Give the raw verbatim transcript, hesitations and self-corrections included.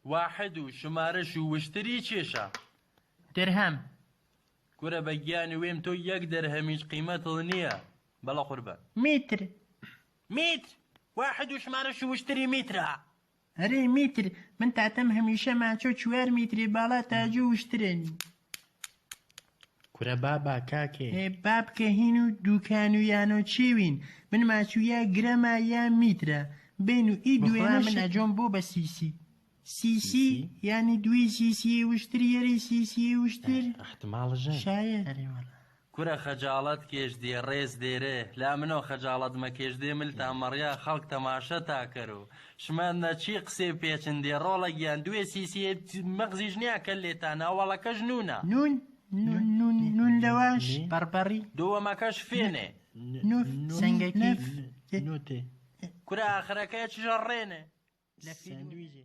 واحد و شمارەش و وشتری چێشە؟ درهم. کورە بەگیانی وێم تۆ یەک دەرهەمیش قیمەتت نییە. بەڵا قوربان. میتر. میتر! واحد و شمارەش و وشتری میترە. ئەرێ میتر، من تاتەم هەمیشە ماچۆ چوار میترێ باڵا تاجو وشترێنی. کورە بابا کاکێ. ئێ، باب کە هین و دووکان و یانۆ چێوین. من ماچوو یا گرەما یا میترە. بێن و ئی دوێنە من ئەجۆم بۆ بە سیسی. سیسی؟ سیسی؟ یانی دووی سیسی وشتر یەری سیسی وشتر؟ ئە، ئەحتماڵ ژەن. شایە. ئەرێ وەڵا. کورە خەجاڵەت کێش دێ ڕێز دێرێ. لا منۆ خەجاڵەت مەکێش دێ مل تا مەڕیا خەڵک تەماشە تا کەرو. شمە نە چی قسێ پێچن دێ، ڕۆڵە گیان، دوێ سیسیێ مەغزیش نییە کەلێ تا ناوەڵەکەش نوونە. نوون، نوون، نوون، نوون لەواش، بەڕبەڕی. دووەمەکەش فێنێ. نوف، سەنگەکی. نوتێ. کورە ئاخرەکەی چ ژەڕێنێ. لە فیلم. ساندویجێ.